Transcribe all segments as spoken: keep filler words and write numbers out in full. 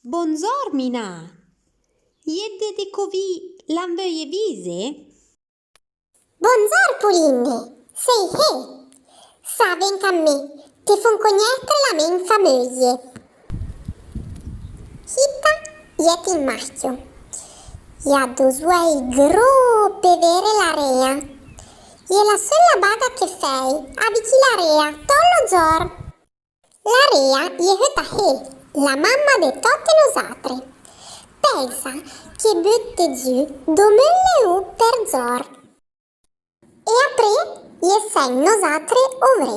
Bondzor, Mina. Iède de co vi l'an veuye vise? Bondzor, Pouline. Sei hé. Sa, ven can mé, te fon cognétre la men fameuye. Hita ièt in machio. I a dou zouèi gro pe vère la réa. I è la seula baga que fèi, avichì la réa, tot lo dzor. La réa i è heuta hé, la mamma de tote nozatre. Pensa que beute dzu dou meule ou per dzor. E apré i è sen nozatre ovré.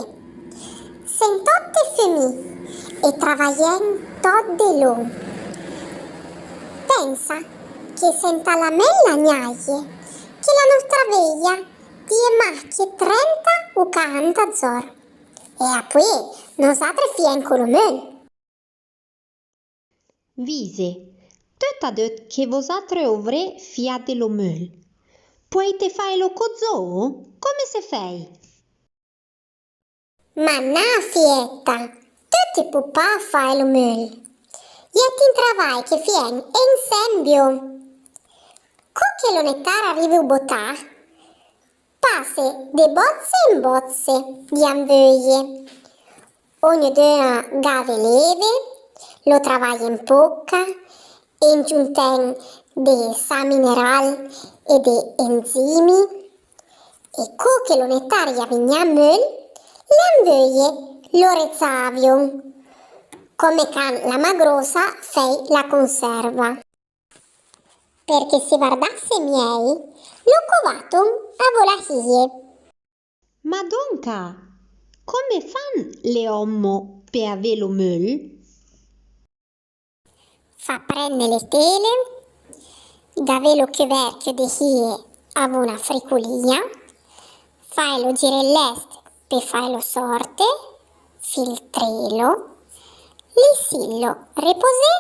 Sen tote feumì e travayen tot de lon. Pensa que sen ta la men la gnaye, que la nostra veia ti è maque trenta ou caranta dzor. E apoué, nozatre fien co lo meul. Vise, te ta deut que vozatre ovré fiade lo meul. Pouèi te fae lo co dzo? Comme se fèi? Ma na, fieta, te te pou pa fae lo meul. Ièt in travae que fien ensembio. Co que lo netar arive ou botà, passe de botse en botse di anveuye. Ognedeuna gave l'eve, lo travaille en poca, en dzounten de sa mineral e de enzimi, e co que lo netar i a vignà meul, l'anveuye lo retsavion, comme can la ma grosa fèi la conserva. Perque se vardasse mièi, lo covaton a vola hie. Ma donca, comme fan le ommo pe avè lo meul? Fa prenne le tele, gave lo cuverchio de hie avó na fricolia, fae lo girellest pe fae lo sorte, filtrelo, lissillo reposé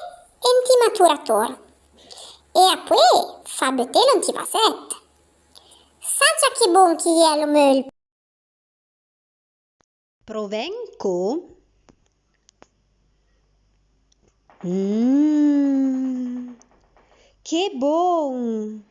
enti maturator e apoué fa beutelo enti vaset. Satsa que bon que i è lo meul. Proven co. Mm, que bon!